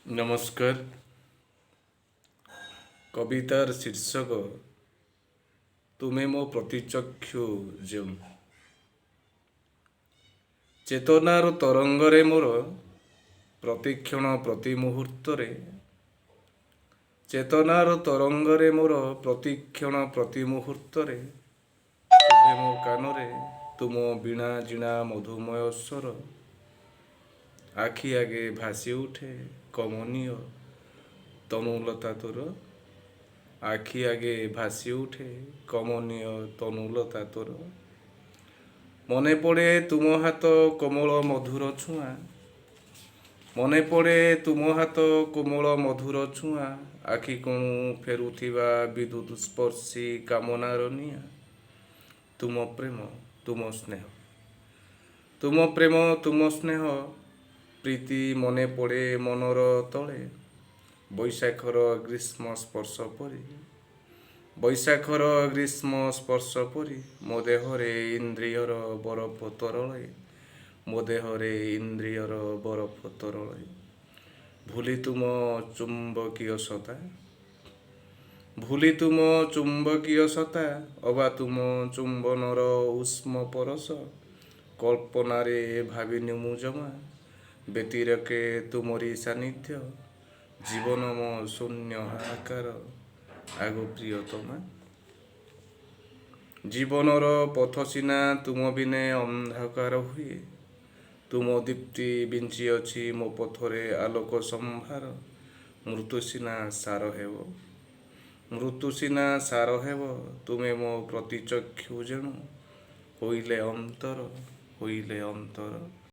ନମସ୍କାର। କବିତାର ଶୀର୍ଷକ ତୁମେ ମୋ ପ୍ରତିଚକ୍ଷୁ ଯେଉଁ। ଚେତନାର ତରଙ୍ଗରେ ମୋର ପ୍ରତିକ୍ଷଣ ପ୍ରତି ମୁହୂର୍ତ୍ତରେ, ଚେତନାର ତରଙ୍ଗରେ ମୋର ପ୍ରତିକ୍ଷଣ ପ୍ରତି ମୁହୂର୍ତ୍ତରେ ଶୁଭେ ମୋ କାନରେ ତୁମ ବୀଣା ଜିଣା ମଧୁମୟ ସ୍ୱର। ଆଖି ଆଗେ ଭାସି ଉଠେ କମନୀୟ ତନୁଲତା ତୋର, ଆଖି ଆଗେ ଭାସି ଉଠେ କମନୀୟ ତନୁଲତା ତୋର। ମନେ ପଡ଼େ ତୁମ ହାତ କୋମଳ ମଧୁର ଛୁଆଁ, ମନେ ପଡ଼େ ତୁମ ହାତ କୋମଳ ମଧୁର ଛୁଆଁ, ଆଖି କୋଣୁ ଫେରୁଥିବା ବିଦ୍ୟୁତ୍ ସ୍ପର୍ଶୀ କାମନାର ନିଆଁ। ତୁମ ପ୍ରେମ ତୁମ ସ୍ନେହ, ତୁମ ପ୍ରେମ ତୁମ ସ୍ନେହ ପ୍ରୀତି ମନେ ପଡ଼େ ମନର ତଳେ, ବୈଶାଖର ଗ୍ରୀଷ୍ମ ସ୍ପର୍ଶ ପରି, ବୈଶାଖର ଗ୍ରୀଷ୍ମ ସ୍ପର୍ଶ ପରି ମୋ ଦେହରେ ଇନ୍ଦ୍ରିୟର ବରଫ ତରଳେ, ମୋ ଦେହରେ ଇନ୍ଦ୍ରିୟର ବରଫ ତରଳେ। ଭୁଲି ତୁମ ଚୁମ୍ବକୀୟ ସତା, ଭୁଲି ତୁମ ଚୁମ୍ବକୀୟ ସତା, ଅବା ତୁମ ଚୁମ୍ବନର ଉଷ୍ମ ପରଶ, କଳ୍ପନାରେ ଭାବିନି ମୁଁ ଜମା, ବ୍ୟତିରେକେ ତୁମରି ସାନ୍ନିଧ୍ୟ ଜୀବନ ମୋ ଶୂନ୍ୟ ହାହାକାର। ଆଗୋ ପ୍ରିୟତମା, ଜୀବନର ପଥ ସିନା ତୁମ ବିନେ ଅନ୍ଧକାର ହୁଏ, ତୁମ ଦୀପ୍ତି ବିଞ୍ଚିଅଛି ମୋ ପଥରେ ଆଲୋକ ସମ୍ଭାର। ମୃତ୍ୟୁ ସିନା ସାର ହେବ, ମୃତ୍ୟୁ ସିନା ସାର ହେବ, ତୁମେ ମୋ ପ୍ରତିଚକ୍ଷୁ ଯେଣୁ ହୋଇଲେ ଅନ୍ତର, ହୋଇଲେ ଅନ୍ତର।